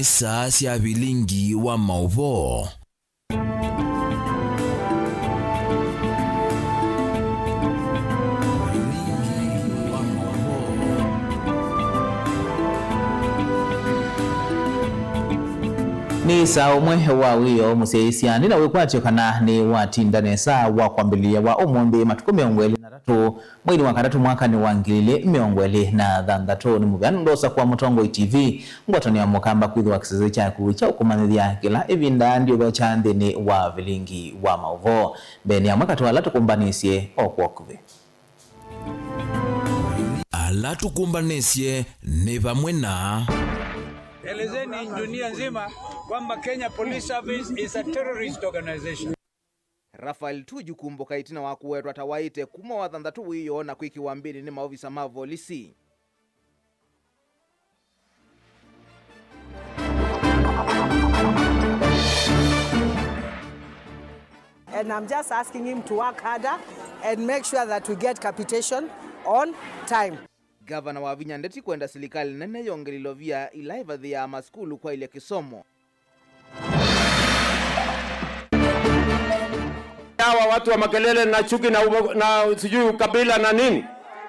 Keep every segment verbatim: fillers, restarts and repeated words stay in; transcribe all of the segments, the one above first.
Saa sya vilingi wa maũvoo. Nĩ saa ũmwe wa wĩoo mũsyaĩĩsya, nĩ na wĩkwatyo kana nĩwatinda nesa wa kwambĩlĩlya wa ũmũnthĩ, matukũ mĩongo ĩlĩ na atatũ, mweinĩ wa katatũ mwakanĩ wa ngili ilĩ mĩongo ĩlĩ na thanthatũ. Nĩ mũvea nũndũ wa ũsakũa Mũtongoi T V, ngwatanĩo ya Mũkamba kwĩthĩwa kĩsese kyaku kya ũkũmanyĩthya kĩla ĩvinda ndiũthokya nthĩnĩ wa vilingi wa maũvoo. Mbeenĩ amwe katĩ wa ala tũkũmbanĩsye o kwa ũkuvĩ. Ala tũkũmbanĩsye nĩ vamwe na. Elezeni dunia nzima kwamba Kenya Police Service is a terrorist organization. Raphael Tuju kumbũka ĩtina wa kũwetwa atawaĩte kuma wa thanthatũ wĩoo na kwĩkĩwa mbĩnĩ nĩ maovisa ma volisi. And I'm just asking him to work harder and make sure that we get capitation on time. Gavana Wavinya ndeti kwenda silikalĩ nene yongele ilovia ila ĩvathĩaa masukulu kwaĩlya kĩsomo. Hawa watu wa makelele na chuki na uba-, na sijui ukabila na nini,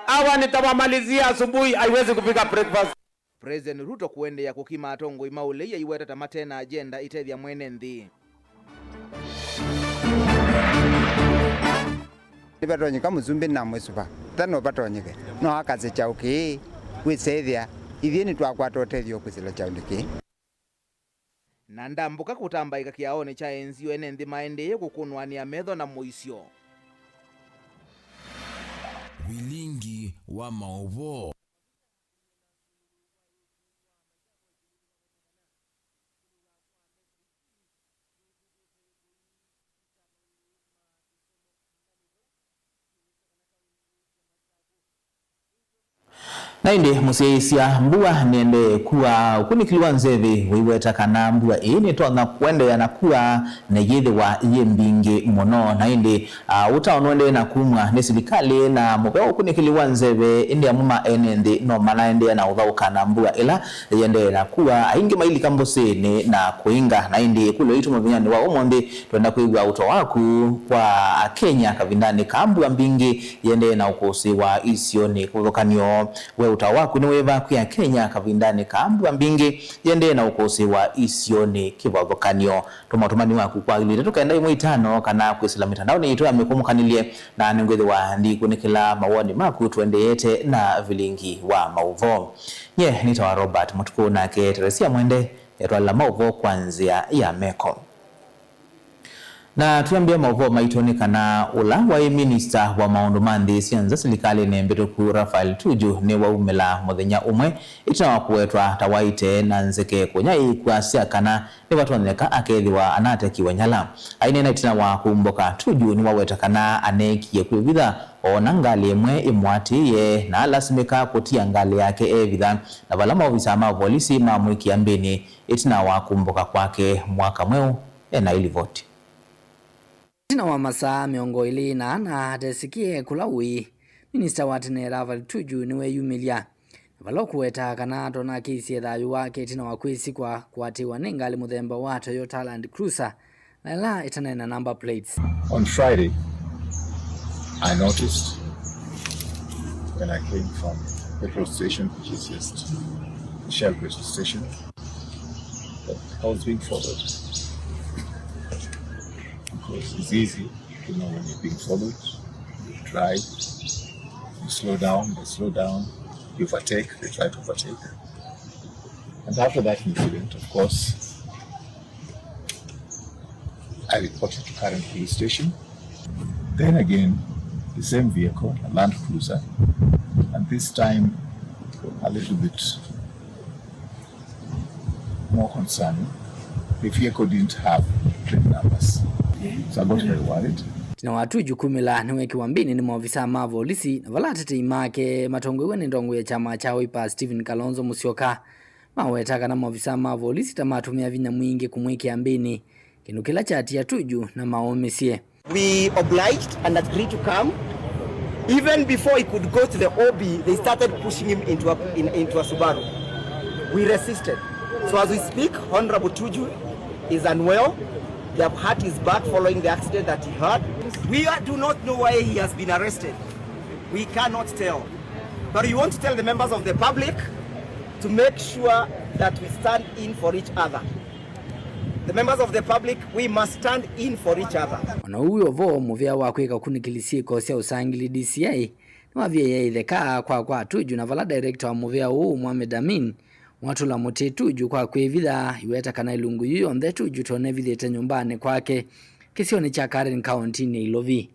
hawa nitawamalizia asubuhi, haiwezi kufika breakfast. President Ruto kũendeea kũkima atongoi ma ũlei aiweta ta mate na agenda ĩtethya mwene nthĩ. Nĩvatonyeka mũsumbĩ na mwĩsuva, ta no vatonyeke, no akase kyaũ kĩĩ, wĩsethĩa ithyĩ nĩtwakwata ũtethyo kwĩsĩla kyaũnĩ kĩĩ. Na ndambũka kũtambaĩka kĩaonĩ kya enzio, ene nthĩ maendee kũkũnũanĩa metho na mũisyo. Vilingi wa maũvoo. Na ĩndĩ mũsyaĩĩsya, mbua nĩendee kua. Ũkunĩkĩli wa nzevĩ ũiweta kana mbua ĩĩ nĩtonya kũendeea na kua na iyĩthĩwa yĩ mbingĩ mũno. Na ĩndĩ, ah, ũtao nũendee na kumw'a nĩ silikalĩ na mũvea wa ũkunĩkĩli wa nzevĩ, ĩndĩ amwe ma ene nthĩ no manaendee na ũthaũka na mbua ĩla yĩendee na kua. Aingĩ mailika mbũsĩnĩ na kũinga. Na ĩndĩ ĩkũlyo yitũ mũthenyanĩ wa ũmũnthĩ, twenda kwĩw'a ũtao waku kwa Akenya kavindanĩ ka mbua mbingĩ yĩendee na ũkũsĩĩwa isionĩ kĩvathũkany'o. We ũtao waku nĩ wĩva kwĩ Akenya kavindanĩ ka mbua mbingĩ yĩendee na ũkũsĩĩwa isionĩ kĩvathũkany'o? Tũma ũtũmani waku kwa ilĩ itatũ kenda ĩmwe itano kana kwĩsĩla mĩtandaonĩ yitũ ya mĩkũmũkanĩlye, na nĩngwĩthĩwa ndikunĩkĩla mawoni maku tũendeete na vilingi wa maũvoo. Nye nĩtawa Robert Mũtukũ, nake Teresia Mwende etwalĩla maũvoo kwa nzĩa ya meko. Na twambĩe maũvoo maitũ nĩ kana ũla waĩ minista wa maũndũ ma nthĩ sya nza silikalĩnĩ mbĩtũku, Raphael Tuju, nĩwaumĩla mũthenya ũmwe ĩtina wa kũwetwa ta waĩte na nzeke kũnya ĩikwasya kana nĩvatonyeka akethĩwa anatekiwe nyala. Aineena ĩtina wa kumbũka, Tuju nĩwaweta kana aneekie kwĩvitha oona ngalĩ ĩmwe ĩmũatĩĩe na alasimĩka kũtia ngalĩ yake eevitha, na vala maovisa ma volisi mamwĩkĩa mbĩnĩ ĩtina wa kumbũka kwake mwaka mweũ. Ena ilivoti. Ĩtina wa masaa mĩongo ĩlĩ na ana atesikie kũla ũĩ, minista wa tene Raphael Tuju nĩweyumĩlya, na vala ũkũweta kana tonakĩisye thayũ wake ĩtina wa kwĩsikwa kũatĩĩwa nĩ ngalĩ mũthemba wa Toyota Land Cruiser, na ĩla ĩtanaĩ na number plates. On Friday, I noticed when I came from petrol station, which is just Shell petrol station, that I was being followed. Because it's easy to know when you're being followed. You drive, you slow down, they slow down, you overtake, they try to overtake. And after that incident, of course, I reported to Karen Police Station. Then again, the same vehicle, a Land Cruiser, and this time a little bit more concerning. The vehicle didn't have plate numbers. So I got very worried. Ĩtina wa Tuju kumĩla, nĩwekiwa mbĩnĩ nĩ maovisa ma volisi, na vala atetei make matongoew'e nĩ ndongoi ya kyama kya Wiper, Stephen Kalonzo Musyoka, maweta kana maovisa ma volisi ta matũmĩa vinya mwingĩ kũmwĩkĩa mbĩnĩ, kĩndũ kĩla kyatia Tuju na maũmĩsye. We obliged and agreed to come. Even before he could go to the O B, they started pushing him into a, in, into a Subaru. We resisted. So as we speak, Honorable Tuju is unwell. They have hurt his back following the accident that he had. We are, do not know why he has been arrested. We cannot tell. But we want to tell the members of the public to make sure that we stand in for each other. The members of the public, we must stand in for each other. Ona ũu wĩ o vo, mũvĩa wa kwĩka ũkunĩkĩli syĩko sya ũsangili D C I nĩwavie yaĩtheka kwa kwa Tuju, na vala director wa mũvĩa ũũ, Mohamed Amin, mwatũla mũtĩ Tuju kwa kwĩvitha, iweta kana ĩlungu yu yonthe Tuju tonevithĩte nyũmbanĩ kwake kĩsionĩ kya Karen kaũntinĩ ya Ilovi.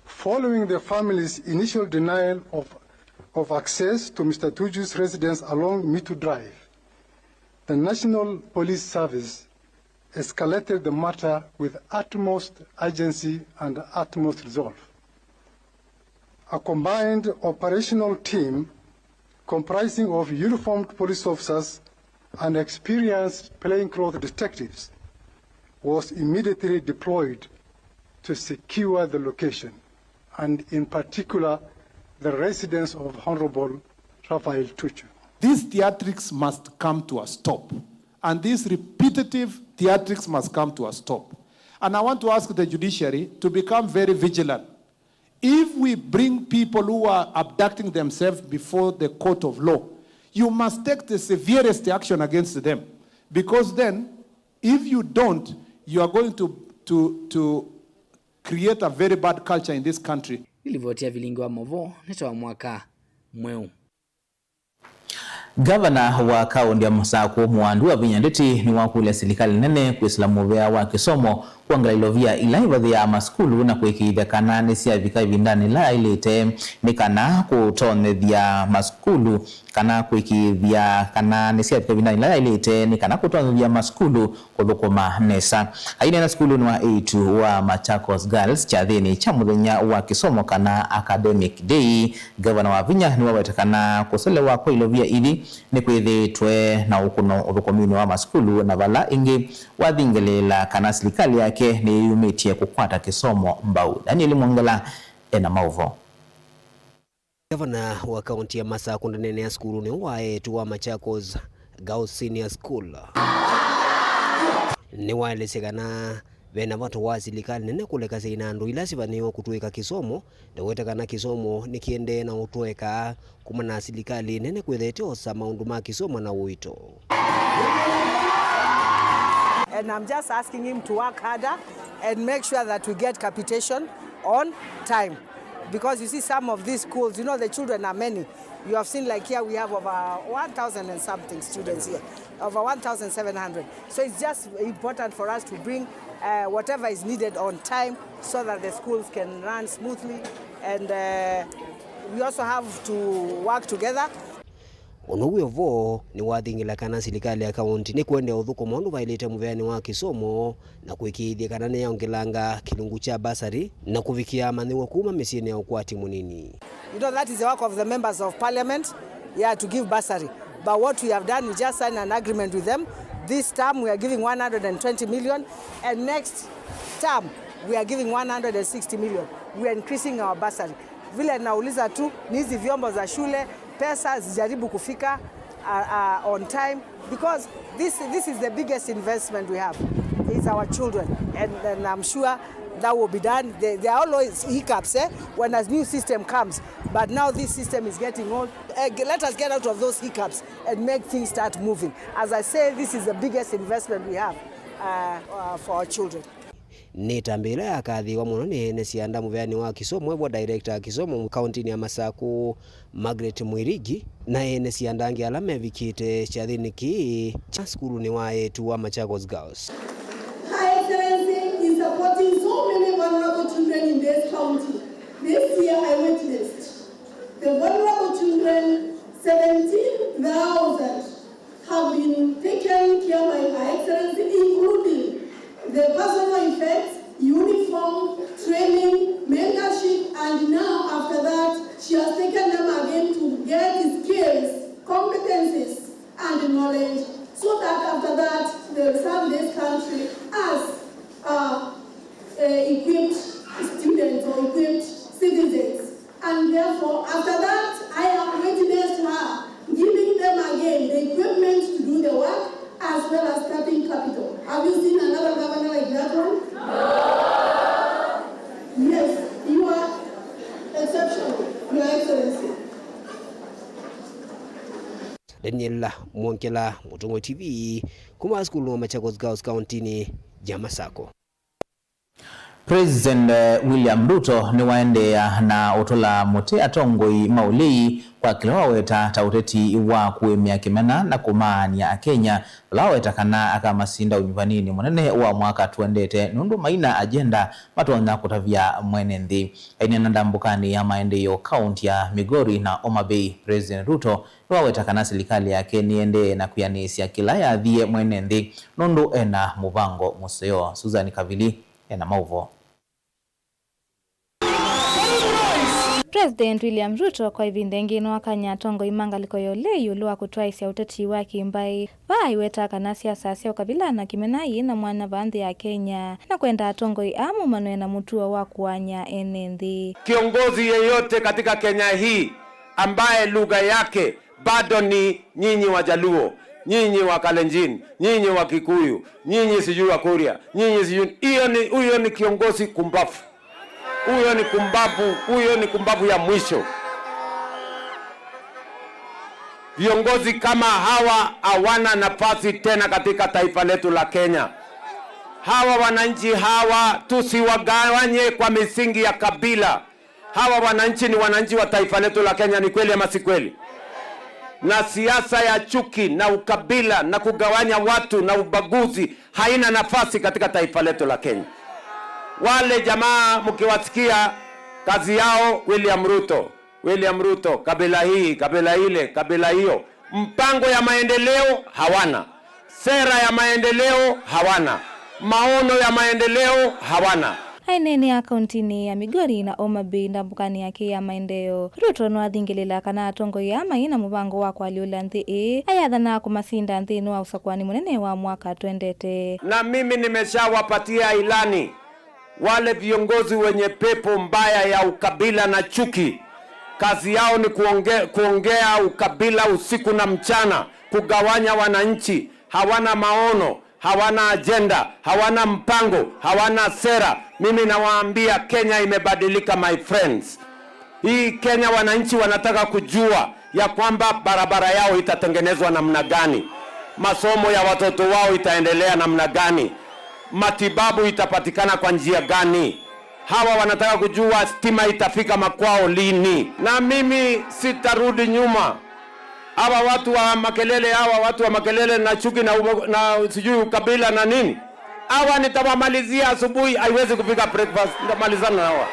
Following the family's initial denial of, of access to Mister Tuju's residence along Mitu Drive, the National Police Service escalated the matter with utmost urgency and utmost resolve. A combined operational team comprising of uniformed police officers and experienced plainclothes detectives was immediately deployed to secure the location, and in particular, the residence of Honorable Raphael Tuju. These theatrics must come to a stop, and these repetitive theatrics must come to a stop. And I want to ask the judiciary to become very vigilant. If we bring people who are abducting themselves before the court of law, you must take the severest action against them, because then, if you don't, you are going to, to, to create a very bad culture in this country. Nĩ livoti ya Vilingi wa Mauvoo, nĩ ta wa mwaka mweũ. Ngavana wa kaũnti ya Masakũ, Mũwandu Wavinya Ndeti, nĩwakũlya silikalĩ nene kwĩsĩla mũvea wa kĩsomo kwongela ilovia ila ivathĩaa masukulu na kũĩkĩĩthya kana nĩsyavika ĩvindanĩ ĩla yaĩlĩte, nĩ kana kũtonyethya masukulu kana kũĩkĩĩthya kana nĩsyavika ĩvindanĩ ĩla yaĩlĩte, nĩ kana kũtonyethya masukulu kũthũkũma nesa. Aineena sukulunĩ wa eĩtu wa Machakos Girls kyathĩnĩ kya mũthenya wa kĩsomo kana academic day, Ngavana Wavinya nĩwaweta kana kũselewa kwa ilovia ithi nĩkwĩthĩĩtwe na ũkũno ũthũkũminĩ wa masukulu, na vala ĩngĩ wathingĩlĩĩla kana silikalĩ yake nĩyĩyumĩtye kũkwata kĩsomo mbau. Daniel Mwongela ena maũvoo. Ngavana wa kaũnti ya Masakũ ndaneenea sukulunĩ wa eĩtu wa Machakos Girls Senior School. Nĩwaelesye kana ve na vata wa silikalĩ nene kũlekasya inandũ ila sivanĩĩwe kũtũĩka kĩsomo, ndaweta kana kĩsomo nĩkĩendee na ũtũeka kumana na silikalĩ nene kwĩthĩĩtwe yosa maũndũ ma kĩsomo na ũito. And I'm just asking him to work harder and make sure that we get capitation on time. Because you see, some of these schools, you know, the children are many. You have seen, like, here we have over one thousand and something students here, over one thousand seven hundred. So it's just important for us to bring uh, whatever is needed on time so that the schools can run smoothly, and uh, we also have to work together. Ũndũ wĩ o vo nĩwathingĩla kana silikalĩ ya kaũnti nĩkũendeea ũthũkũma ũndũ vaĩlĩte mũveanĩ wa kĩsomo na kũĩkĩĩthya kana nĩyaongelanga kĩlungu kya basarĩ na kũvikĩa amanyĩw'a kuma mĩsyĩnĩ ya ũkwati mũnini. You know, that is the work of the members of parliament, yeah, to give bursary. But what we have done, we just signed an agreement with them. This term, we are giving one hundred and twenty million, and next term, we are giving one hundred and sixty million. We are increasing our bursary. Vile nauliza tu, ni hizi vyombo za shule, pesa zijaribu kufika uh, uh, on time, because this, this is the biggest investment we have, is our children, and, and I'm sure that will be done. There, there are always hiccups eh, when a new system comes, but now this system is getting old. Uh, let us get out of those hiccups and make things start moving. As I say, this is the biggest investment we have uh, uh, for our children. Nĩ ĩtambya ĩla yakathĩĩwa mũno nĩ ene syanda mũveanĩ wa kĩsomo, evo director wa kĩsomo kaũntinĩ ya Masakũ, Margaret Mwirigi, na ene syanda angĩ ala mevikĩte kyathĩnĩ kĩĩ kya sukulunĩ wa eĩtu wa Machakos Girls. Her Excellency is supporting so many vulnerable children in this county. This year I witnessed the vulnerable children, seventeen thousand have been taken care by Her Excellency, including the personal effects, uniform, training, mentorship, and now after that, she has taken them again to get skills, competencies, and knowledge, so that after that, they'll serve this country as uh, uh, equipped students or equipped citizens. And therefore, after that, I have witnessed her giving them again the equipment to do the work. Daniel Mwongela, Mũtongoi T V, kuma sukulu wa Machakos Girls kauntinĩ ya Masako. President, eh, William Ruto nĩwaendeea na ũtũla mũtĩ atongoi ma ũlei kwa kĩla waweta ta ũteti wa kũĩmĩa kĩmena na kũmaany'a Akenya, vala waweta kana akamasinda ũnyuvaninĩ mũnene wa mwaka twendete, nũndũ maina agenda matonya kũtavya mwene nthĩ. Aineena ndambũkanĩ ya maendeeo kaunti ya Migori na Homa Bay, President Ruto nĩwaweta kana silikalĩ yake nĩendee na kwĩanĩsya kĩla yathie mwene nthĩ nũndũ ena mũvango mũseo. Susan Kavili ena maũvoo. President William Ruto kwa ĩvinda ĩngĩ nĩwakany'a atongoi ma ngalĩko ya ũlei ĩũlũ wa kũtwaĩsya ũteti wa kĩmbaĩ. Vaa aiwetaa kana siasa sya ũkavila na kĩmena ii na mwanya vaa nthĩ ya Kenya, na kwenda atongoi aa maumanwe na mũtuo wa kũany'a ene nthĩ. Kiongozi yeyote katika Kenya hii ambaye lugha yake bado ni nyinyi Wajaluo, nyinyi wa Kalenjin, nyinyi wa Kikuyu, nyinyi sijui wa Kuria, nyinyi sijui, hiyo ni, huyo ni kiongozi kumbavu. Huyo ni kumbavu, huyo ni kumbavu ya mwisho. Viongozi kama hawa hawana nafasi tena katika taifa letu la Kenya. Hawa wananchi hawa tusiwagawanye kwa misingi ya kabila. Hawa wananchi ni wananchi wa taifa letu la Kenya, ni kweli ama si kweli? Na siasa ya chuki na ukabila na kugawanya watu na ubaguzi haina nafasi katika taifa letu la Kenya. Wale jamaa mkiwasikia, kazi yao William Ruto, William Ruto, kabila hii, kabila ile, kabila hiyo. Mpango ya maendeleo hawana. Sera ya maendeleo hawana. Maono ya maendeleo hawana. Aineenea kauntinĩ ya Migori na Homa Bay ndambũkanĩ yake ya maendeeo, Ruto nĩwathingĩlĩla kana atongoi aa mai na mũvango wa kũalyũla nthĩ ĩĩ ayathanaa kũmasinda nthĩnĩ wa ũsakũani mũnene wa mwaka twendete. Na mimi nimeshawapatia ilani. Wale viongozi wenye pepo mbaya ya ukabila na chuki, kazi yao ni kuonge-, kuongea ukabila usiku na mchana, kugawanya wananchi, hawana maono, hawana ajenda, hawana mpango, hawana sera. Mimi nawaambia, Kenya imebadilika, my friends. Hii Kenya wananchi wanataka kujua ya kwamba barabara yao itatengenezwa namna gani, masomo ya watoto wao itaendelea namna gani, matibabu itapatikana kwa njia gani. Hawa wanataka kujua stima itafika makwao lini. Na mimi sitarudi nyuma. Hawa watu wa makelele, hawa watu wa makelele na chuki na ubo-, na sijui ukabila na nini, hawa nitawamalizia asubuhi, haiwezi kufika breakfast, nitamalizana na hawa.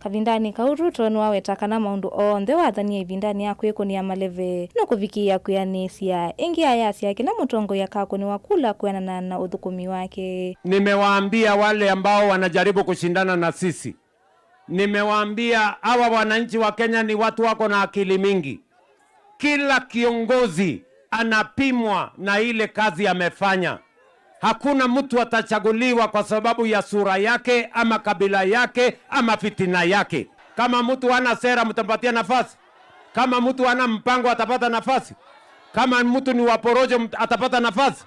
Kavindanĩ kau, Ruto nĩwaweta kana maũndũ onthe wathanie ĩvindanĩ ya kwĩkũnĩa maleve nũkũvikĩĩa kwĩanĩsya. Ĩngĩ ayasya kĩla mũtongoi akakũnĩwa kula kwĩanana na ũthũkũmi wake. Nimewaambia wale ambao wanajaribu kushindana na sisi, nimewaambia hawa wananchi wa Kenya ni watu wako na akili mingi. Kila kiongozi anapimwa na ile kazi amefanya. Hakuna mtu atachaguliwa kwa sababu ya sura yake ama kabila yake ama fitina yake. Kama mtu hana sera, mtampatia nafasi? Kama mtu hana mpango, atapata nafasi? Kama mtu ni wa porojo, mt-, atapata nafasi?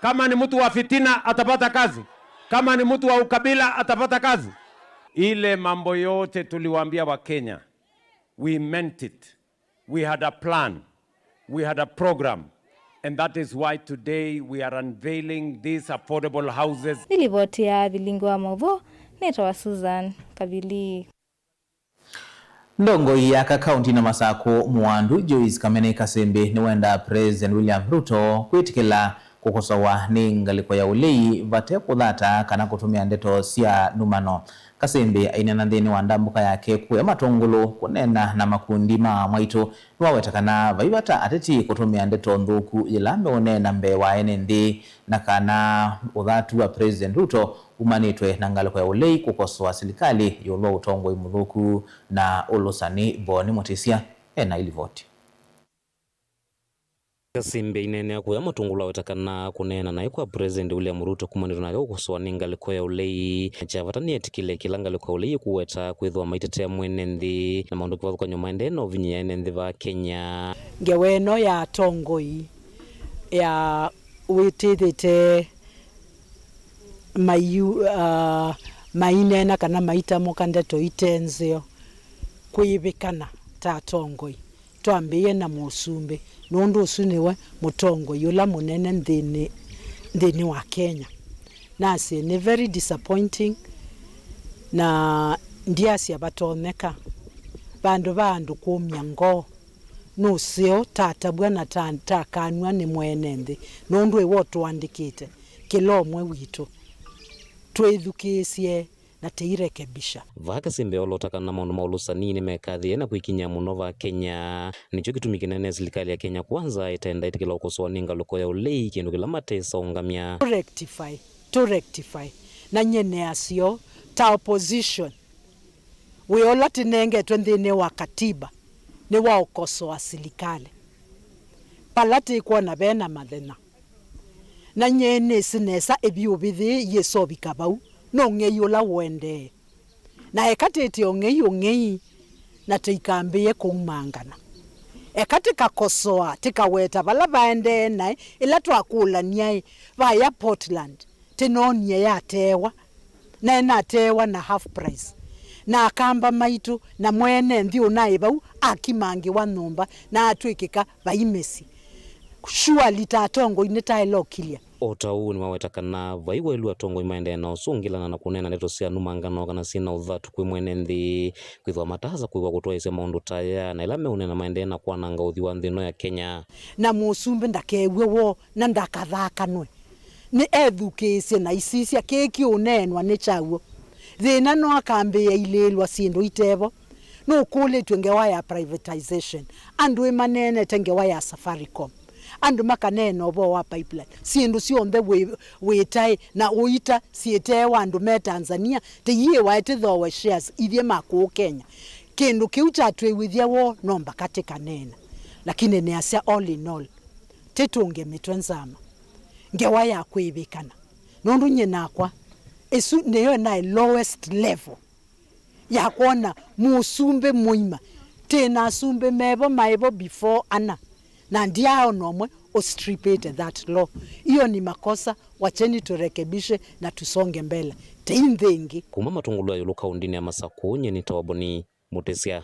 Kama ni mtu wa fitina, atapata kazi? Kama ni mtu wa ukabila, atapata kazi? Ile mambo yote tuliwaambia Wakenya, we meant it. We had a plan. We had a program. And that is why today we are unveiling these affordable houses. Nĩ livoti ya Vilingi wa Maũvoo, nĩtawa Susan Kavili. Ndongoi ya kakaunti na Masakũ Mũwandu, Joyce Kamene Kasembe, nĩwendaa President William Ruto kwĩtĩkĩla kũkosowa nĩ ngalĩko ya ũlei vate kũthata kana kũtũmĩa ndeto sya numano. Kasembe aineena nthĩnĩ wa ndambũka yake kũya Matũngũlũ kũneena na makundi ma mwaitũ, nĩwaweta kana vai vata ateti kũtũmĩa ndeto nthũku yĩla meũneena mbee wa ene nthĩ, na kana ũthatu wa President Ruto umanĩtwe na ngalĩko ya ũlei kũkosoa silikalĩ ĩũlũ wa ũtongoi mũthũku na ũlũsani. Boni Mũtĩsya ena ilivoti. Kasembe aineenea kũya Matũngũlũ aweta kana kũneena naĩ kwa President William Ruto kumanĩtwe nake kũkosoa nĩ ngalĩko ya ũlei. Kya vata nĩ etĩkĩle kĩla ngalĩko ya ũlei ĩkũweta kwĩthĩwa maitetea mwene nthĩ na maũndũ kĩvathũkany'o maendee na ũvinyĩĩa ene nthĩ vaa Kenya. Ngewa ĩno ya atongoi ya wĩtĩthĩte maiu-, ah, maineena kana maitamũka ndeto ite nzeo kwĩvikana ta atongoi. twambĩĩe na mũsumbĩ, nũndũ ũsu nĩwe mũtongoi ũla mũnene nthĩnĩ, nthĩnĩ wa Kenya. Nasĩ nĩ very disappointing, na ndyasya vatonyeka. Vandũ va andũ kũmya ngoo, nũseo tatavw'a na ta-, takanw'a nĩ mwene nthĩ, nũndũ ĩwe ũtũandĩkĩte, kĩla ũmwe witũ. Twĩthukĩĩsye na tĩirekebisha. Vaa Kasimbe olota kana maũndũ ma ũlũsani nĩmekathĩe na kwĩkinyĩa mũno vaa Kenya. Nĩkyo kĩtumi kĩnene silikalĩ ya Kenya Kwanza ĩtenda ĩtĩkĩla ũkosoa nĩ ngalũko ya ũlei, kĩndũ kĩla matesa ũngamya. To rectify, to rectify. Na nyie nĩasyo ta opposition, wĩa ũla tĩnengetwe nthĩnĩ wa katiba nĩ wa ũkosoa silikalĩ vala tĩkwona vena mathĩna. Na nyie nĩsĩ nesa ĩvyũvĩ yĩĩ yĩsovika vau, no ũng'ei ũla ũendee. Na eka tĩtye ũng'ei ũng'ei, na tĩikambĩĩe kũumangana. Eka tĩkakosoa, tĩkaweta vala vaendee naĩ, ĩla twakũlany'a-ĩ, vaya Portland, tĩnoonie yateewa, na ĩnateewa na half price. Na akamba maitũ, na mwene nthĩ ũnaĩ vau, akimangĩwa nyũmba, na atw'ĩkĩka vai mĩsyĩ. Surely ta atongoi nĩtaĩle ũkilya. O ta ũu nĩwaweta kana vai waĩlu atongoi maendee na ũsũngĩlana na kũneena ndeto sya numangano kana syĩ na ũthatu kwĩ mwene nthĩ, kwĩthĩwa mataasa kwĩw'a kũtwaĩĩsya maũndũ ta aya, na ĩla meũneena maendee na kwananga ũthyũ wa nthĩ ĩno ya Kenya. Na mũsumbĩ ndakew'e woo na ndakathakanwe. Nĩ ethukĩĩsye na isisya kĩĩ kĩũneenwa nĩ kyaw'o. Thĩna no akambĩĩa ilĩĩlwa syĩndũ itevo. Nũkũlĩtw'e ngewa ya privatization. Andũ ĩmaneenete ngewa ya Safaricom. Andũ makaneena ũvoo wa pipeline. Syĩndũ syonthe wĩ-, wĩtaĩ na ũita syĩteewa andũ me Tanzania, tĩyĩĩwae tĩthooe shares ithyĩ ma kũũ Kenya. Kĩndũ kĩu kyatwĩw'ĩthya woo no mbaka tĩkaneena. Lakini nĩasya all in all, tĩtũnge mĩtwe nzama. Ngewa ya kwĩvĩkana. Nũndũ nyie nakwa, ĩsu nĩyo naĩ lowest level ya kwona mũsumbĩ mũima. Tĩ na asumbĩ mevo maĩvo before ana, na ndyaaona ũmwe ũstripĩte that law. Iyo ni makosa, wacheni turekebishe na tusonge mbele. Tei nthĩ ĩngĩ. Kuma Matũngũlũ ya Ĩũlũ kaũndĩnĩ ya Masakũ, nyie nĩtawa Boni Mũtĩsya.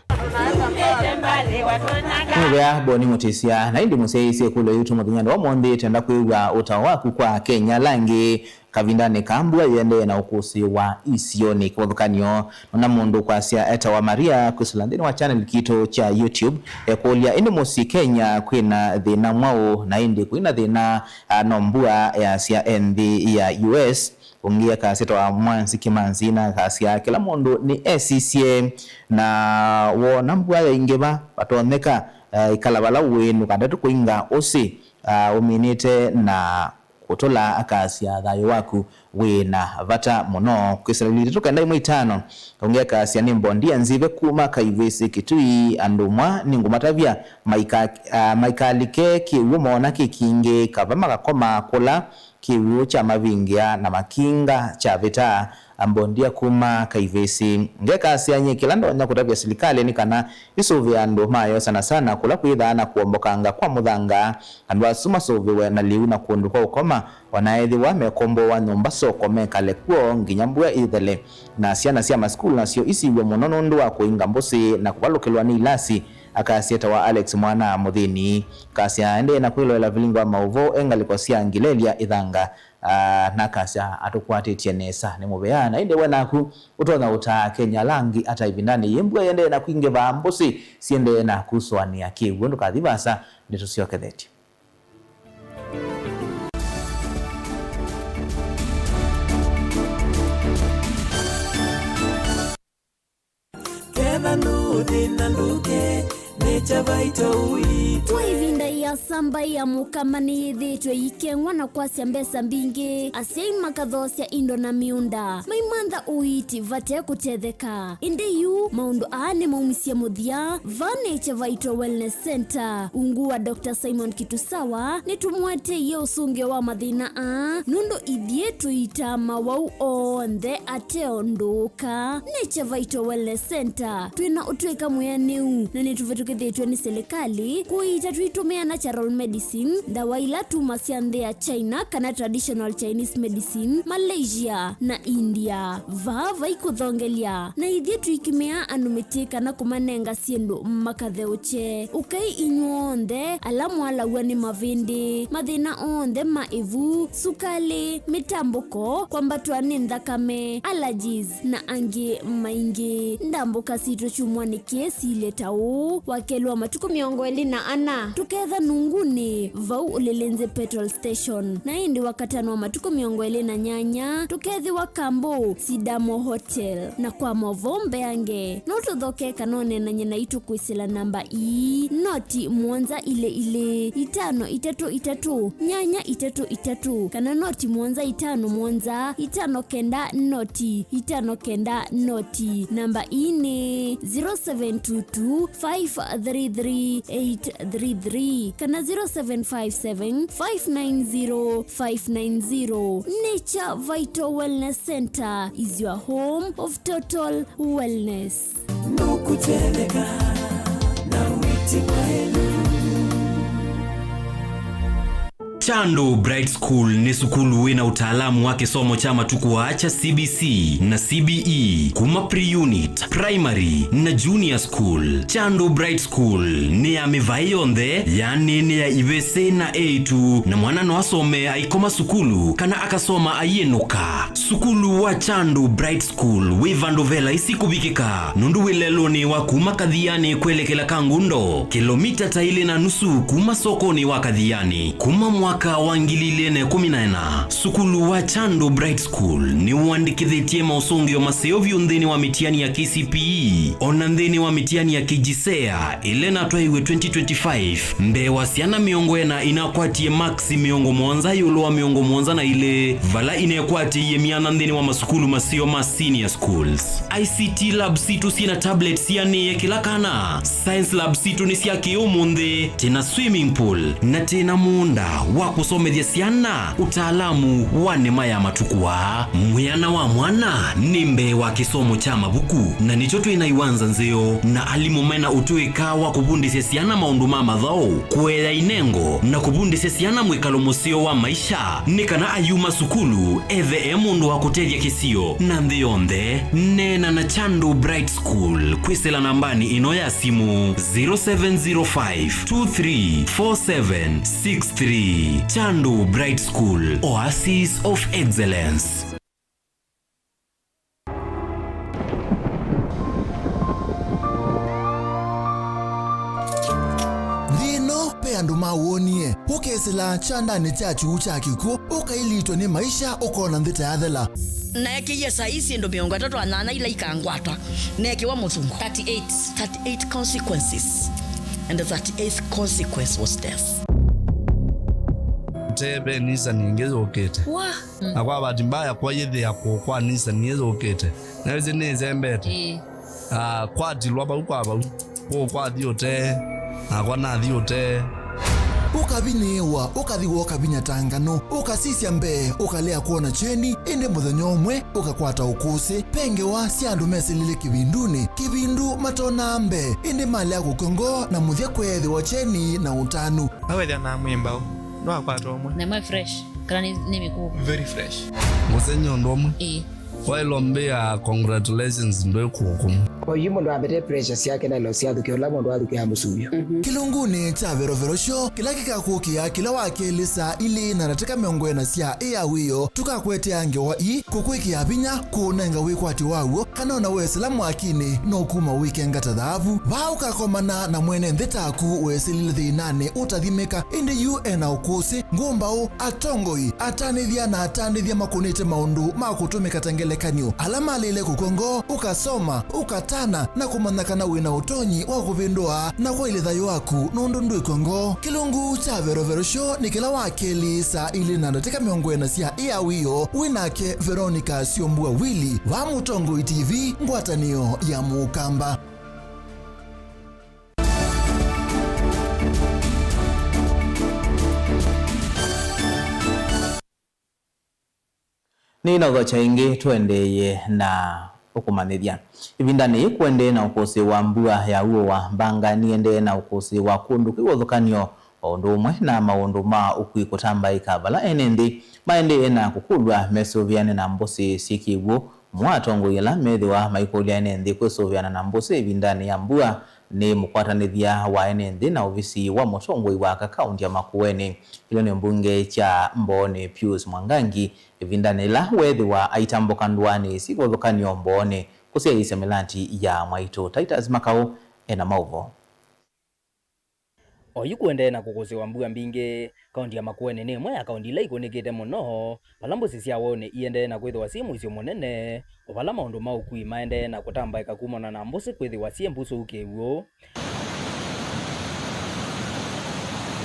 Nĩ mũvea Boni Mũtĩsya, na ĩndĩ mũsyaĩĩsye ĩkũlyo yitũ mũthenyanĩ wa ũmũnthĩ, twenda kwĩw'a ũtao waku kwa Kenya ala angĩ kavindanĩ ka mbua yĩendee na ũkũsĩ wa isionĩ. Kĩvathũkany'o, nona mũndũ kwasya etawa Maria kwĩsĩla nthĩnĩ wa channel kitũ kya YouTube ekũlya, ĩndĩ mũsyĩ Kenya kwĩna thĩna mwaũ? Na ĩndĩ kũina thĩna, a, no mbua yasya e nthĩ ya U S. Ũngĩ akasya etawa Mwanzi Kĩmanzi na akasya kĩla mũndũ nĩ esisye, na woona mbua yaingĩva, vatonyeka, eh, ĩkala vala ũĩ, ndũkatete kũinga ũsĩ, ah, ũminĩte na kũtũla, akasya thayũ waku wĩ na vata mũno. Kwĩsĩla ĩtatũ kenda ĩmwe itano, ũngĩ akasya nĩ mbondia nzĩve kuma Kaivĩsĩ Kitui, andũ mwa nĩngũmatavya maika-, ah, maikalike kĩw'ũ moona kĩkingĩ kava magakoma kũla kĩw'ũ kya mavingĩa na makinga kyavĩta. Ambondia kuma Kaivĩsĩ. Ngekasya nyie kĩla ndonya kũtavya silikalĩ nĩ kana ĩsũvĩe andũ mayo, sana sana kũla kwĩthaa na kũombokanga kwa mũthanga. Andũ asu masũvĩwe na lĩu na kũndũ kwa ũkoma, o na ethĩwa mekomboewa nyũmba soko mekale kw'o nginya mbua ĩthele, na syana sya masukulu nasyo isiw'e mũno nũndũ wa kũinga mbũsĩ na kũvalũkĩlwa nĩ ilasi. Akasya etawa Alex Mwana Mũthĩni. Akasya aendee na kwĩloela vilingi wa maũvoo e ngalĩko sya Ngilelia Ĩthanga, ah, na akasya atũkwatĩtye nesa nĩ mũvea. Na ĩndĩ we naku ũtonya ũtaa Akenya ala angĩ ata ĩvindanĩ yĩĩ mbua yĩendee na kwingĩva, mbũsĩ siendee na kusũanĩa kĩw'ũ? Ndũkathi vaasa, nĩtũsyokethetye. Ketha ndũthĩna ndũke, nĩ Kyavaito witũ. Kwa ĩvinda ĩasa, mbaĩ ya Mũkama nĩyĩthĩĩtwe ĩikeng'wa na kwasya mbesa mbingĩ, asyai makathoosya indo na mĩũnda, maimantha ũiiti vate kũtetheka. Ĩndĩ yu maũndũ aa nĩmaumisye mũthya. Vaa nĩ Kyavaito Wellness Center. Ungu wa Doctor Simon Kitusawa, nĩtũmũeteie ũsũngĩo wa mathĩna aa, nũndũ ithyĩ tũiitaa mawau onthe ate ũndũ ũka. Nĩ Kyavaito Wellness Center. Twĩ na ũtw'ĩka mwĩanĩu, na nĩtũvĩtũkĩthĩtw'e nĩ silikalĩ kũiita tũitũmĩa na natural medicine, ndawa ila tumasya nthĩ ya China kana traditional Chinese medicine, Malaysia na India. Vaa vai kũthongelya, na ithyĩ tũikĩmĩa andũ mĩtĩ kana kũmanenga syĩndũ makatheũkye. Ũkai inyw'onthe ala mwalaw'a nĩ mavĩndĩ, mathĩna onthe ma ĩvu, sukalĩ, mĩtambũko, kwambatwa nĩ nthakame, allergies, na angĩ maingĩ. Ndambũka sitũ kyumwanĩ kĩĩ siilye ta ũũ: Wakelĩ wa matukũ mĩongo ĩlĩ na ana, tũketha Nungunĩ, vau Ulilinzi Petrol Station. Na ĩndĩ Wakatano wa matukũ mĩongo ĩlĩ na nyanya, tũkethĩwa Kambo, Sidamo Hotel. Na kwa maũvoo mbeange, no tũthoke kana ũneenany'e naitũ kwĩsĩla namba ii, noti mũonza ilĩ ilĩ, itano itatũ itatũ, nyanya itatũ itatũ, kana noti mũonza itano mũonza, itano kenda noti, itano kenda noti. Namba ii nĩ zero seven two two, five three three, eight three three kana zero seven five seven, five nine zero, five nine zero. Nature Vital Wellness Center is your home of total wellness. Nũkũtetheka na wĩti mwaĩlu. Chandu Bright School nĩ sukulu wĩ na ũtaalamu wa kĩsomo kya matukũ aa kya C B C na C B E, kuma pre-unit, primary, na junior school. Chandu Bright School nĩ ya mĩvaĩ yonthe, yani nĩ ya ivĩsĩ na eĩtu, na mwana no asome aikoma sukulu kana akasoma aiĩnũka. Sukulu wa Chandu Bright School wĩ vandũ ve laisi kũvikĩka, nũndũ wĩ lelũnĩ wa kuma Kathiani kwelekela Kangundo, kĩlomita ta ilĩ na nusu kuma sokonĩ wa Kathiani. Kuma mwaka wa ngili ilĩ na ĩkũmi na ĩna, sukulu wa Chandu Bright School nĩwandĩkĩthĩtye maũsũngĩo maseo vyũ nthĩnĩ wa mĩtiani ya K C P E, o na nthĩnĩ wa mĩtiani ya K J S E A, ĩla ĩnatwaiwe twenty twenty-five, mbee wa syana mĩongo ĩna inakwatie maksi mĩongo mũonza ĩũlũ wa mĩongo mũonza na ilĩ, vala inekwatĩie myanya nthĩnĩ wa masukulu maseo ma senior schools. I C T lab sitũ syĩ na tablets sianĩe kĩla kana. Science lab sitũ nĩ sya kĩ-ũmũnthĩ, twĩ na swimming pool, na twĩ na mũũnda wa kũsomethya syana ũtaalamu wa nĩma ya matukũ aa. Mwĩana wa mwana nĩ mbee wa kĩsomo kya mavuku, na nĩkyo twĩ na iwanza nzeo na alimũ me na ũtũĩka wa kũvundĩsya syana maũndũ ma mathaũ, kũea inengo, na kũvundĩsya syana mwĩkalo mũseo wa maisha, nĩ kana ayuma sukulu ethe e mũndũ wa kũtethya kĩsio na nthĩ yonthe. Neena na Chandu Bright School kwĩsĩla nambanĩ ĩno ya simũ, zero seven zero five two three four seven six three. Chandu Bright School, Oasis of Excellence. Nthĩ ĩno, ve andũ mawoonie, ũkesĩla kyandanĩ kya kyuu kya kĩkw'ũ, ũkailitwa nĩ maisha, ũkona nthĩ ta yathela. Naekĩie saisi syĩndũ mĩongo ĩtatũ na nyanya ila ikangwata, neekĩwa mũthungo. Thirty-eight. Thirty-eight consequences. And the thirty-eighth consequence was death. Te ve nisani ĩngĩ yũkĩte. Wa. Na kwa bahati mbaya, kwa yĩthĩa kũũ kwa nisani ĩyũkĩte. Na ĩsĩ nĩĩsembete. Ĩĩ. Ah, kwatilwa vau kwa vau. Kũũ kwathi ũtee, nakwa nathi ũtee. Ũkavinyĩĩwa, ũkathi wooka vinya ta nganũ, ũkasisya mbee, ũkalea kwona kyeni, ĩndĩ mũthenya ũmwe ũkakwata ũkũsĩ. Ve ngewa sya andũ mesĩlile kĩvindunĩ, kĩvindu matonaa mbee, ĩndĩ malea kũkw'a ngoo na mũthya kweethĩwa kyeni na ũtanu. Awethĩa na mwĩ mbaũ, ndwakwata ũmwe. Na ĩmwe fresh, kana nĩ, nĩ mĩkũũ? Very fresh. Mũsenye ũndũ ũmwe. Ĩĩ. Waĩlwa mbĩa congratulations ndwĩ kũkũmũ. Oyu mũndũ ambete pressure syake na ilo syathukĩa ũla mũndũ athukĩa mũsuvyo. Kĩlungunĩ kya verovero syo, kĩla kĩkakũkĩa kĩla wa kelĩ saa ilĩ na ndatĩka mĩongo ĩna sya ĩ ya wĩoo, tũkakwetea ngewa ii, kũkwĩkĩa vinya, kũũnenga wĩkwatyo waw'o, kana ona wesĩla mwakinĩ, no kuma wĩkenga ta thaavu. Vaa ũkakomana na mwene nthĩ taku wesĩlile thĩnanĩ ũtathimĩka, ĩndĩ yu e na ũkũsĩ, ngũmbaũ, atongoi, atanĩthya na atanĩthya makũnĩte maũndũ ma kũtũmĩka ta ngelekany'o, ala malĩle kũkw'a ngoo, ũkasoma, ũkatana, na kũmanya kana wĩ na ũtonyi wa kũvĩndũa na kwaĩlya thayũ waku nũndũ ndwĩkw'a ngoo. Kĩlungu kya Verovero Show nĩ kĩla wa kelĩ saa ilĩ na ndatĩka mĩongo ĩna sya ĩ ya wĩoo, wĩ nake Veronica Syombua Willy, vaa Mũtongoi T V, ngwatanĩo ya Mũkamba. Nĩnaũthokya ĩngĩ, tũendeeye na ũkũmanyĩthya. Ĩvindanĩ yĩĩ kũendee na ũkũsĩ wa mbua ya uo wa mbanga, nĩendee na ũkũsĩ wa kũndũ kwĩ ũvathũkany'o o ũndũ ũmwe na maũndũ ma ũkui kũtambaĩka vala ene nthĩ maendee na kũkũlw'a mesũvĩane na mbũsĩ syĩ kĩw'ũ. Ũmwe wa atongoi ala methĩwa maikũlya ene nthĩ kwĩsũvĩana na mbũsĩ ĩvindanĩ ya mbua nĩ mũkwatanĩthya wa ene nthĩ na ovisi wa mũtongoi wa aka kaũnti ya Makueni, kĩlĩonĩ mbunge kya Mbooni, Pius Mwangangi, ĩvindanĩ yĩla weethĩwa aitambũka ndũanĩ syĩ kĩvathũkany'o Mbooni kũsyaĩĩsya mĩlati ya Mwaitũ. Titus Makau ena maũvoo. Oyu kũendee na kũkũsĩwa mbua mbingĩ, kaũnti ya Makueni nĩ ĩmwe ya kaũnti ila ikũnĩkĩte mũno, vala mbũsĩ sya weũnĩ iendee na kwĩthĩwa syĩ mũisyo mũnene, o vala maũndũ ma ũkui maendee na kũtambaĩka kumana na mbũsĩ kwĩthĩwa syĩ mbusũu kĩw'ũ.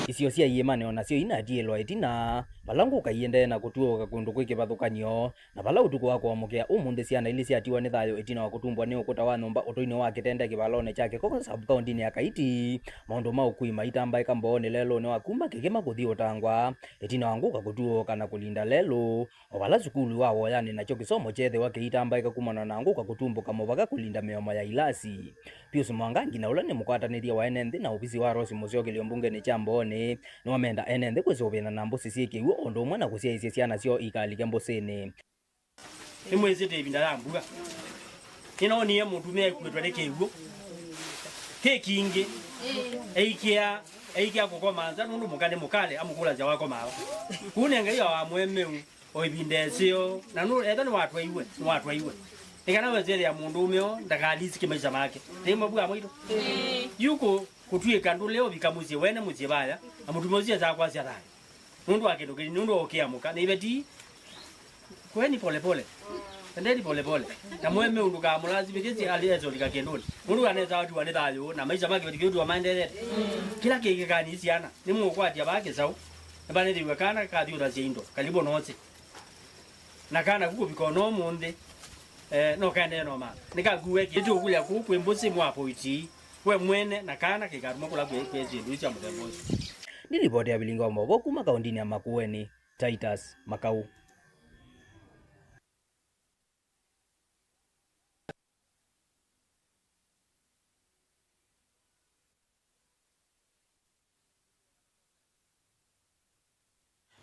Isio sya iĩmanĩ o nasyo inatiĩlwa ĩtina, vala ngũka iendee na kũtuũka kũndũ kwĩ kĩvathũkany'o, na vala ũtukũ wa kũamũkĩa ũmũnthĩ syana ilĩ syatiwa nĩ thayũ ĩtina wa kũtumbwa nĩ ũkũta wa nyũmba ũtũinĩ wa kĩtende kĩvalonĩ kya Kĩkoko sub kaũntinĩ ya Kaiti. Maũndũ ma ũkui maitambaĩka Mbooni lelũnĩ wa kuma Kĩkĩma kũthi Ũtangwa, ĩtina wa ngũka kũtuũka na kũlinda lelũ, o vala sukulu wa Woyanĩ nakyo kĩsomo kyeethĩwa kĩitambaĩka kumana na ngũka kũtumbũka mũvaka kũlinda mĩomo ya ilasi. Pius Mwangangi na ũla nĩ mũkwatanĩthya wa ene nthĩ na ovisi wa Rose Mũsyokelyo mbungenĩ kya Mbooni, nĩwamenda ene nthĩ kwĩsũvĩana na mbũsĩ syĩ kĩw'ũ o ũndũ ũmwe na kũsyaĩĩsya syana syoo ikalike mbũsĩnĩ. Nĩmwĩsĩte ĩvinda ya mbua. Nĩnoonie mũtumĩa ekuĩtwe nĩ kĩw'ũ kĩ kingĩ, eikĩa, eikĩa kũkoma nza nũndũ mũka nĩ mũkale amũkũlasya wakomaa va. Kũu nĩ Ngai wa mũemeu o ĩvinda ĩseo, na nũ-, ethwa nĩwatwaiwe, nĩwatwaiwe. Nĩ kana wesethĩa mũndũũme o ndakalisi kĩ maisha make. Nĩ mavua mwaitũ? Yu kũ-, kũtw'ĩka ndũle ũvika mũsyĩ wene mũsyĩ vaya, na mũtumĩa ũsu esaa kwasya thayũ. Nũndũ wa kĩndũ kĩnini, nũndũ wa ũkĩa mũka, nĩ iveti, kweni polepole. Endeni polepole. Na mũemeu ndũkamũlasimĩkĩsye ali esũlika kĩndũnĩ. Nũndũ anesa atiwa nĩ thayũ, na maisha ma kĩveti kĩu tiwa maendeete. Kĩla kĩkĩkani syana, nĩ mũkwatya vaa kĩsaũ, nĩvanĩthĩw'e kana kathyũthasya indo, kalivo nosi. Na kana ku kũvika ona ũmũnthĩ, eh, no kaendee no mama. Nĩkakuwe kĩtĩ ũkũlya kũu kwĩ mbũsĩ mwapoiti, we mwene na kana kĩkatuma kũla kwĩ, kwĩ syĩndũ sya mũthemba ũsu. Nĩ livoti ya Vilingi wa Maũvoo kuma kaũntinĩ ya Makueni, Titus Makau.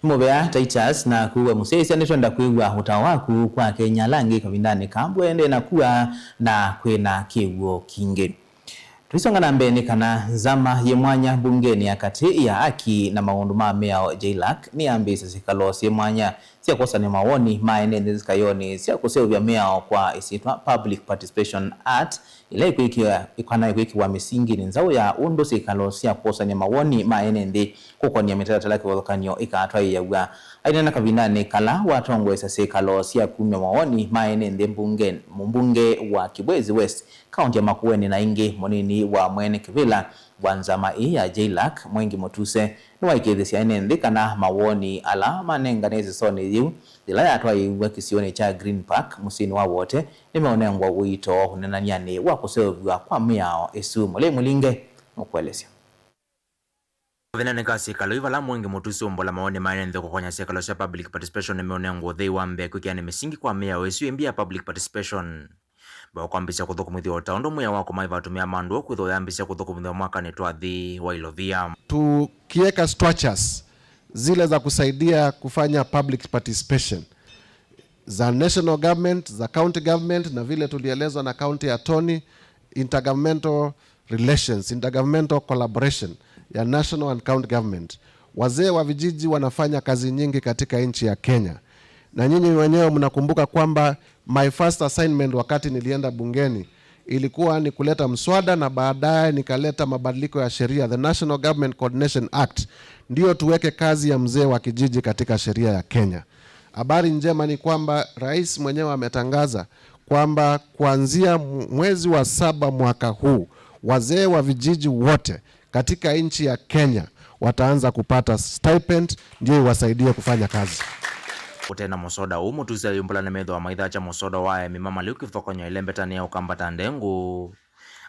Nĩ mũvea Titus, naku we mũsyaĩĩsya, nĩtwenda kwĩw'a ũtao waku kwa Akenya ala angĩ kavindanĩ ka mbua ĩendee na kua na kwĩna kĩw'ũ kingĩ. Tũisonga na mbee nĩ kana nzama yĩ mwanya mbungenĩ ya katĩ ya aki na maũndũ ma mĩao, JLAC, nĩyambĩĩsye syĩkalo syĩ mwanya sya kwosany'a mawoni ma ene nthĩ nzikayonĩ sya kũseũvya mĩao kwa ĩsyĩtwa Public Participation Act, ĩla ĩkwĩkĩwa, ĩkana ĩkwĩkĩwa mĩsinginĩ nzaũ ya ũndũ syĩkalo sya kwosany'a mawoni ma ene nthĩ kũkonĩa mĩtalatala kĩvathũkany'o ĩkatwaĩĩaw'a. Aineena kavindanĩ kala watongoesya syĩkalo sya kumya mawoni ma ene nthĩ mbunge, mũmbunge wa Kibwezi West, kaũnti ya Makueni, na ĩngĩ mũnini wa mwene kĩvĩla wa nzama ĩĩ ya JLAC, Mwengi Mũtuse, nĩwaĩkĩĩthĩsya ene nthĩ kana mawoni ala manengane ĩsesonĩ yĩu yĩla yatwaĩĩw'e kĩsionĩ kya Green Park mũsyĩnĩ wa Wote nĩmeũnengwa ũito ũnenanĩanĩ wa kũseũvw'a kwa mĩao ĩsu. Mũlei Mũlinge nũkũelesya. Kathenyanĩ ka syĩkalo ii vala Mwengi Mũtuse ũmbola mawoni ma ene nthĩ kũkonya syĩkalo sya public participation nĩmeũnengwa ũthei wa mbee kwĩkĩanĩ mĩsingi kwa mĩao ĩsu ĩmbi ya public participation. Mbee wa kwambĩĩsya kũthũkũmĩthya ũtao ũndũ mwĩao wa kũmaĩva atũmĩa ma ndũũ kwĩthĩwa yambĩĩsya kũthũkũmĩthw'a mwakanĩ twa nthĩ wa ilovia. Tukiweka structures zile za kusaidia kufanya public participation za national government, za county government, na vile tulielezwa na county attorney, intergovernmental relations, intergovernmental collaboration ya national and county government. Wazee wa vijiji wanafanya kazi nyingi katika nchi ya Kenya, na nyinyi wenyewe mnakumbuka kwamba my first assignment wakati nilienda bungeni ilikuwa ni kuleta mswada na baadaye nikaleta mabadiliko ya sheria, the National Government Coordination Act, ndio tuweke kazi ya mzee wa kijiji katika sheria ya Kenya. Habari njema ni kwamba rais mwenyewe ametangaza kwamba kuanzia mu-, mwezi wa saba mwaka huu, wazee wa vijiji wote katika nchi ya Kenya wataanza kupata stipend, ndio iwasaidie kufanya kazi. Kũte na mũsoda ũũ, Mũtuse ayumbũla nĩmethĩwa maithacha mũsoda wa aemi ma malĩu kĩvathũkany'o ĩlembetanĩ ya ũkambata ndengũ,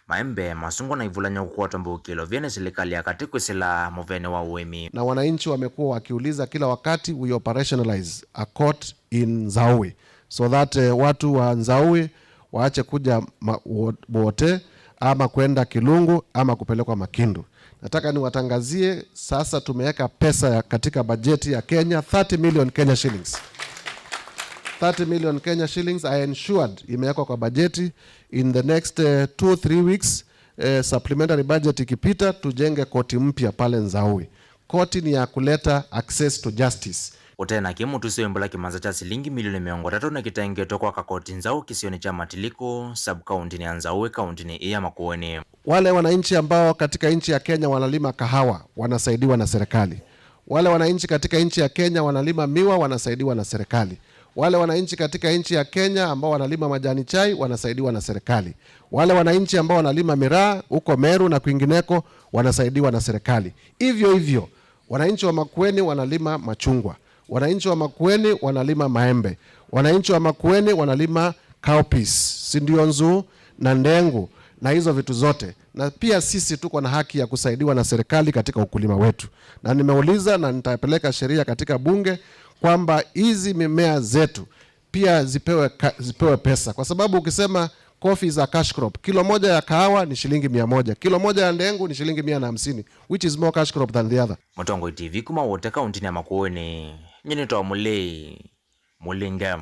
maembe, masungwa na ivulany'o kũkwatwa mbũkĩlo vyene silikalĩ ya katĩ kwĩsĩla mũvene wa ũĩmi. Na wananchi wamekuwa wakiuliza kila wakati, we operationalize a court in Nzaui, so that, eh, watu wa Nzaui waache kuja ma-, wo-, Wote ama kwenda Kilungu ama kupelekwa Makindu. Nataka niwatangazie sasa, tumeweka pesa ya, katika bajeti ya Kenya, thirty million Kenya shillings. Thirty million Kenya shillings, I ensured imewekwa kwa bajeti. In the next, eh, two, three weeks, eh, supplementary budget ikipita, tujenge koti mpya pale Nzaui. Koti ni ya kuleta access to justice. Ũte na kĩ, mũtũsi wĩ mbũla kĩmanza kya silingi milioni mĩongo ĩtatũ nĩkĩtengetwe kwaka koti nzaũ kĩsionĩ kya Matiliku, sub-kauntinĩ ya Nzaũ, kauntinĩ ĩĩ ya Makueni. Wale wananchi ambao katika nchi ya Kenya wanalima kahawa wanasaidiwa na serikali. Wale wananchi katika nchi ya Kenya wanalima miwa wanasaidiwa na serikali. Wale wananchi katika nchi ya Kenya ambao wanalima majani chai wanasaidiwa na serikali. Wale wananchi ambao wanalima miraa huko Meru na kwingineko wanasaidiwa na serikali. Hivyo hivyo, wananchi wa Makueni wanalima machungwa. Wananchi wa Makueni wanalima maembe. Wananchi wa Makueni wanalima cowpeas, si ndio, nzuu na ndengu na hizo vitu zote. Na pia sisi tuko na haki ya kusaidiwa na serikali katika ukulima wetu. Na nimeuliza na nitapeleka sheria katika bunge kwamba hizi mimea zetu pia zipewe ka-, zipewe pesa. Kwa sababu ukisema coffee is a cash crop, kilo moja ya kahawa ni shilingi mia moja, kilo moja ya ndengu ni shilingi mia na hamsini, which is more cash crop than the other. Mũtongoi T V kuma Wote, kauntinĩ ya Makueni, nyie nĩtawa Mũlei Mũlinge.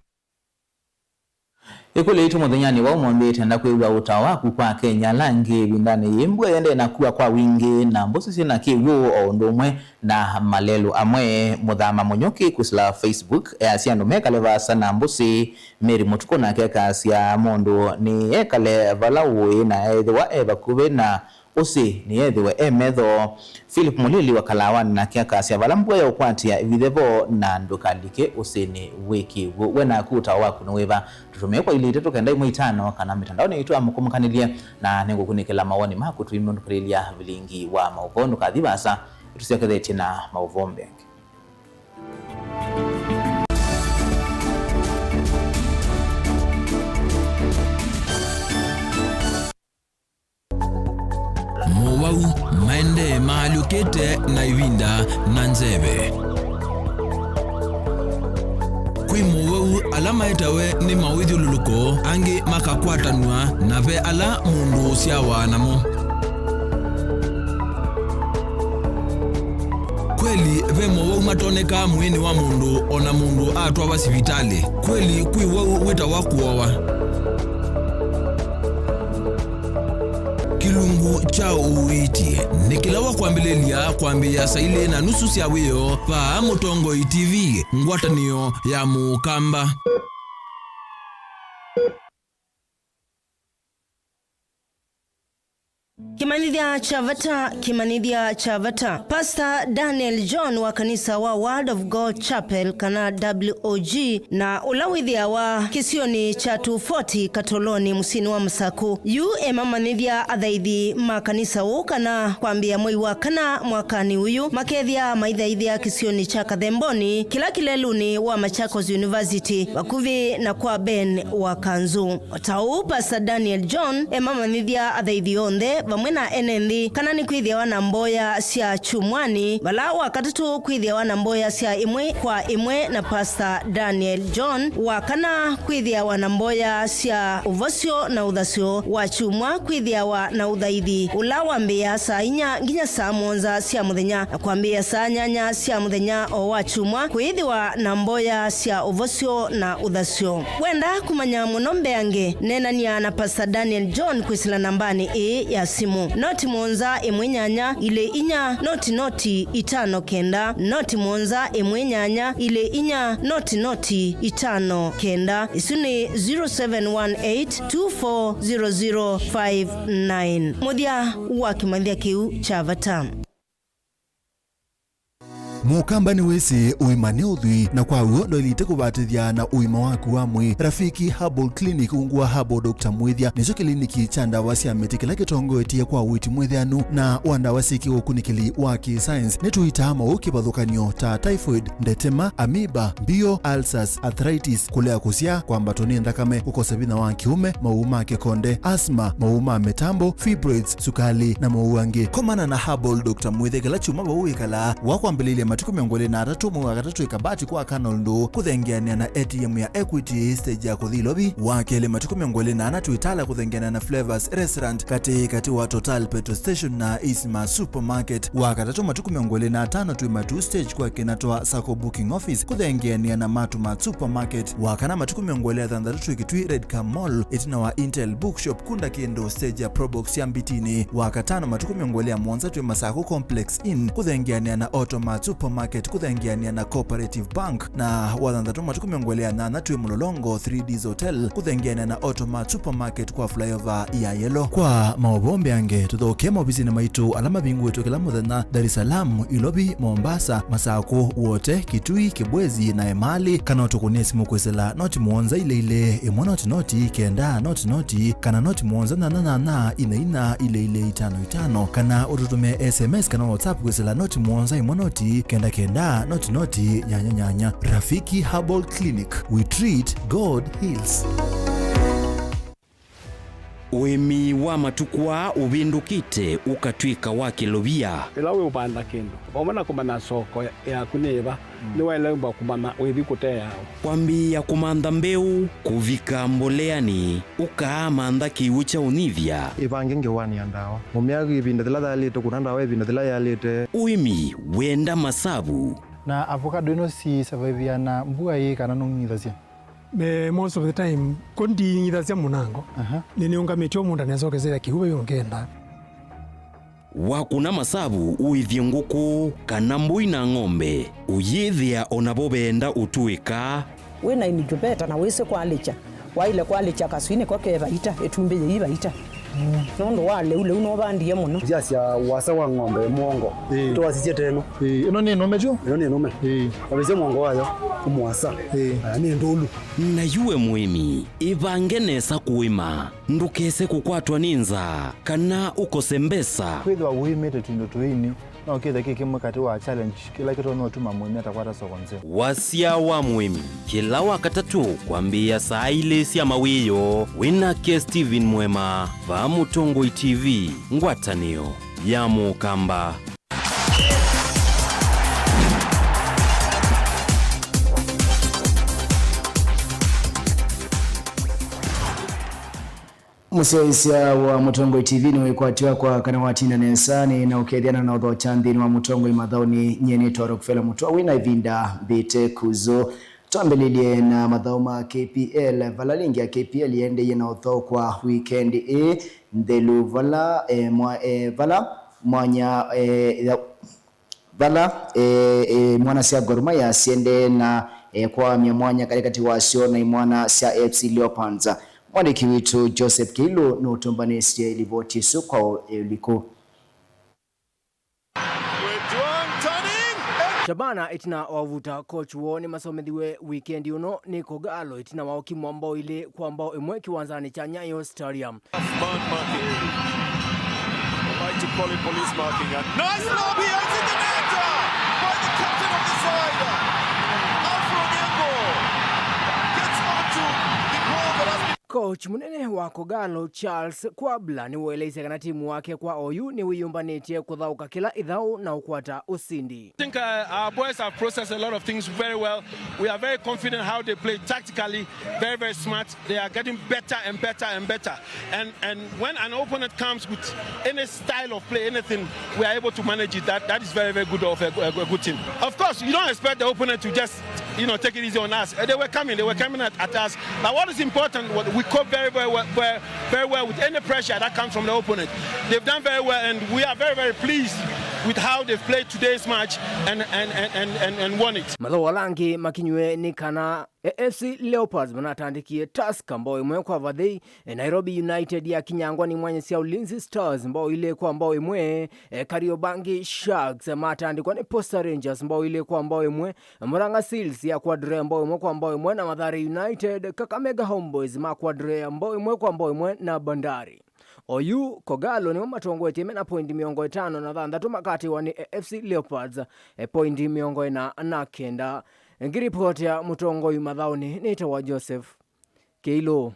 Ĩkũlyo yitũ mũthenyanĩ wa ũmũnthĩ, twenda kwĩw'a ũtao waku kwa Akenya ala angĩ ĩvindanĩ yĩĩ mbua yĩendee na kua kwa wingĩ na mbũsĩ syĩ na kĩw'ũ o ũndũ ũmwe na malelũ amwe. Mũthama Mũnyũki kwĩsĩla Facebook easya andũ mekale vaasa na mbũsĩ. Mary Mũtukũ nake akasya mũndũ nĩ ekale vala ũĩ na ethĩwa e vakuvĩ na ũsĩ nĩethĩwe e metho. Philip Mũlili wa Kalawanĩ nake akasya vala mbua yaũkwatĩa ĩvithe vo na ndũkalike ũsĩnĩ wĩ kĩw'ũ. We naku ũtao waku nĩ wĩva? Tũtũmĩe kwa ilĩ itatũ kenda ĩmwe itano kana mĩtandaonĩ yitũ ya mũkũmũkanĩlye, na nĩngũkunĩkĩla mawoni maku tũimũndũkĩlĩlya vilingi wa maũvoo. Ndũkathi vaasa, tũsyokethetye na maũvoo mbee angĩ. Mowau maendee maalyũkĩte na ĩvinda na nzeve. Kwĩ mowau ala maetawe nĩ mawĩthyũlũlũko, angĩ makakwatanw'a, na ve ala mũndũ ũsyawa namo. Kweli, ve mowau matonekaa mwĩĩnĩ wa mũndũ o na mũndũ atwawa sivitalĩ. Kweli, kwĩ wau wĩtawa kũowa. Kĩlungu kya ũiiti nĩ kĩla wa kwambĩlĩlya kwambĩĩa saa ilĩ na nusu sya wĩoo vaa Mũtongoi T V, ngwatanĩo ya Mũkamba. Kĩmanyĩthya kya vata, kĩmanyĩthya kya vata. Pastor Daniel John wa kanisa wa Word of God Chapel, kana W O G, na ũla wĩthĩawa kĩsionĩ kya two forty Katoloni mũsyĩnĩ wa Masakũ, yu emamanyĩthya athaithi ma kanisa ũũ kana kwambĩĩa mwei wa kana mwakanĩ ũyũ makethĩa maithaithĩa kĩsionĩ kya Kathemboni kĩla kĩlelũnĩ wa Machakos University vakuvĩ na kwa Ben wa Kanzũ. O ta ũu, Pastor Daniel John emamanyĩthya athaithi onthe vamwe na ene nthĩ kana nĩkwĩthĩawa na mboya sya kyumwanĩ, vala wa katatũ kwĩthĩawa na mboya sya ĩmwe kwa ĩmwe na Pastor Daniel John, wa kana kwĩthĩawa na mboya sya ũvosyo na ũthasyo, wa kyumwa kwĩthĩawa na ũthaithi ũla wambĩĩa saa inya nginya saa mũonza sya mũthenya, na kwambĩĩa saa nyanya sya mũthenya o wa kyumwa kwĩthĩwa na mboya sya ũvosyo na ũthasyo. Wenda kũmanya mũno mbeange, neenany'a na Pastor Daniel John kwĩsĩla nambanĩ ĩĩ ya simũ, noti mũonza ĩmwe nyanya ilĩ inya noti noti itano kenda, noti mũonza ĩmwe nyanya ilĩ inya noti noti itano kenda. Isu nĩ zero seven one eight two four zero zero five nine. Mũthya wa kĩmanyĩthya kĩu kya vata. Mũkamba nĩwĩsĩ ũima nĩ ũthwii, na kwa w'o ndwaĩlĩte kũvatĩthya na ũima waku wa mwĩĩ. Rafiki Herbal Clinic, ungu wa Herbal Doctor Mwĩthya, nĩkyo kĩliniki kya ndawa sya mĩtĩ kĩla kĩtongoetye kwa ũiiti mwĩthĩanu na wa ndawa syĩ kĩũkunĩkĩli wa kĩ-science. Nĩtũitaa maũũ kĩvathũkany'o ta typhoid, ndetema, amoeba, mbio, ulcers, arthritis, kũlea kũsyaa, kwambatwa nĩ nthakame, kũkosa vinya wa kĩũme, maũũ ma kĩkonde, asthma, maũũ ma mĩtambo, fibroids, sukalĩ, na maũũ angĩ. Komana na Herbal Doctor Mwĩthya kĩla kyumwa vau wĩkalaa wa kwambĩlĩlya Matukũ mĩongo ĩlĩ na atatũ mwei wa katatũ ĩkabati kwa Canal Ndũ kũthengeanĩa na A T M ya Equity stage ya kũthi Ilovi. Wa kelĩ matukũ mĩongo ĩlĩ na ana twĩ Tala kũthengeanĩa na Flavors Restaurant katĩ katĩ wa Total Petrol Station na Isma Supermarket. Wa katatũ matukũ mĩongo ĩlĩ na atano twĩ Matuu stage kwa kĩna twa Sacco Booking Office kũthengeanĩa na Matu Mart Supermarket. Wa kana matukũ mĩongo ĩlĩ na thanthatũ twĩ Kitui Red Car Mall ĩtina wa Intel Bookshop kunda kĩndũ stage ya Probox ya Mbitini. Wa katano matukũ mĩongo ĩlĩ na mũonza twĩ Masaku Complex Inn kũthengeanĩa na Automart Supermarket kũthengeanĩa na Cooperative Bank, na wa thanthatũ matukũ mĩongo ĩlĩ na nyanya twĩ Mlolongo three Ds Hotel kũthengeanĩa na Automart Supermarket kwa flyover ya Yellow. Kwa maũvoo mbeange tũthokee maovisinĩ maitũ ala mavingũĩtwe kĩla mũthenya Dar es Salaam, Ilovi, Mombasa, Masaku, Wote, Kitui, Kibwezi na Emali, kana ũtũkũnĩe simũ kwĩsĩla noti mũonza ilĩ ilĩ ĩmwe noti noti kenda noti noti kana noti mũonza nyanya nyanya inya inya ilĩ ilĩ itano itano, kana ũtũtũmĩe S M S kana WhatsApp kwĩsĩla noti mũonza ĩmwe noti kenda kenda noti noti nyanya nyanya. Rafiki Herbal Clinic, we treat, God heals. Ũĩmi wa matukũ aa ũvĩndũkĩte ũkatw'ĩka wa kĩlovia. Ĩla wĩũvanda kĩndũ, vamwe na kũmanya soko yaku nĩ ĩva, nĩwaĩlĩmbwa kũmanya wĩthi kũteawa. Kwambĩĩa kũmantha mbeũ, kũvika mboleanĩ, ũkaamantha kĩw'ũ kya ũnyivya. Ĩvange ngewanĩa ndawa. Mũmĩa ĩvinda yĩla yaĩlĩte, kũna ndawa ĩvinda yĩla yaĩlĩte. Ũĩmi wenda masavu. Na avocado ĩno si survive na mbua ĩĩ kana nũng'ithasya? Me, most of the time, ko nding'ithasya mũnango. Aha. Nĩnĩũngamĩtye mũũnda nesa ũkesethĩa kĩw'ũ vai ũngenda. Wakũna masavu ũĩthye ngũkũ kana mbũi na ng'ombe, ũyĩthĩa o navo veenda ũtũĩka. Wĩ na incubator na wĩsĩ kwalĩkya, waĩle kwalĩkya kaswinĩ ko ke vaita, ĩtumbĩ yĩi vaita. Nũndũ wa lĩu, lĩu nũvandie mũno. Yasya wasa wa ng'ombe mũongo. Ĩĩ. Twasisye teno. Ĩĩ, ĩno nĩ nũme tyo? Ĩno nĩ nũme. Ĩĩ. Wavĩsya mũongo wayo, mũasa. Ĩĩ. Aya nĩ ndũlu. Na yu we mũĩmi, ĩvange nesa kũĩma. Ndũkese kũkwatwa nĩ nzaa kana ũkose mbesa. Kwĩthĩwa ũĩmĩte tũindo tũini, no kĩthe kĩ kĩmwe katĩ wa challenge kĩla kĩtonya ũtuma mũĩmi atakwata soko nzeo. Wasya wa mũĩmi, kĩla Wakatatũ kwambĩĩa saa ilĩ sya mawĩoo, wĩ nake Steven Mwema, vaa Mũtongoi T V, ngwatanĩo ya Mũkamba. Mũsyaĩĩsya wa Mũtongoi T V nĩwĩkwatya kwa kana watinda nesa nĩ na ũkethĩana na ũthokya nthĩnĩ wa Mũtongoi mathaũnĩ. Nyie nĩtwa Rockefeller Mũtwa, wĩ na ĩvinda mbĩte kũzũ. Twambĩlĩlye na mathaũ ma K P L, vala ligi ya K P L yĩendeeie na ũthokwa wikendi ĩĩ nthelu, vala, eh, mwa-, eh, vala mwanya, eh, ya-, Vala, e, e, imwana sya Gor Mahia syendee na, e, kwamya mwanya katĩkatĩ wasyo na imwana sya A F C Leopards. Mwandĩki witũ Joseph Kĩilũ nũtũmbanĩsye livoti ĩsu kwa ũlikũ. Shabana ĩtina wa ũvuta coach woo nĩmasomethiwe wikendi ũno nĩ K'Ogalo ĩtina wa ũkimwa mbao ilĩ kwa mbao ĩmwe kĩwanzanĩ kya Nyayo Stadium. Man marking. I like to call it police marking. And nice lob here. It's in the net. By the captain of the side, Alfred Onyango. Gets onto the ball that has been Coach mũnene wa K'Ogalo, Charles Kwabla, nĩwaeleisye kana timu wake kwa oyu nĩwĩyũmbanĩtye kũthaũka kĩla ĩthaũ na ũkwata ũsindi. I think, uh, our boys have processed a lot of things very well. We are very confident how they play tactically, very, very smart. They are getting better and better and better. And, and when an opponent comes with any style of play, anything, we are able to manage it. That, that is very, very good of a, a, a good team. Of course, you don't expect the opponent to just, you know, take it easy on us. Uh, they were coming, they were coming at, at us. But what is important, what, we cope very, very well, very, very well with any pressure that comes from the opponent. They've done very well, and we are very, very pleased with how they've played today's match and, and, and, and, and, and won it. Mathaũ ala angĩ makinywe nĩ kana A F C Leopards manatandĩkie Tusker mbao ĩmwe kwa vathei. E, Nairobi United yakinyangwa nĩ mwanya sya Ulinzi Stars mbao ilĩ kwa mbao ĩmwe. E, Kariobangi Sharks matandĩkwa nĩ Posta Rangers mbao ilĩ kwa mbao ĩmwe. Murang'a Seals yakwadre mbao ĩmwe kwa mbao ĩmwe na Mathare United. Kakamega Homeboys makwadre mbao ĩmwe kwa mbao ĩmwe na Bandari. Oyu K'Ogalo nĩmo matongoetye mena poindi mĩongo ĩtano na thanthatũ, makatĩwa nĩ A F C Leopards, e, poindi mĩongo ĩna na kenda. Ngiripoti ya mũtongoi mathaũnĩ nĩtawa Joseph Kĩilũ.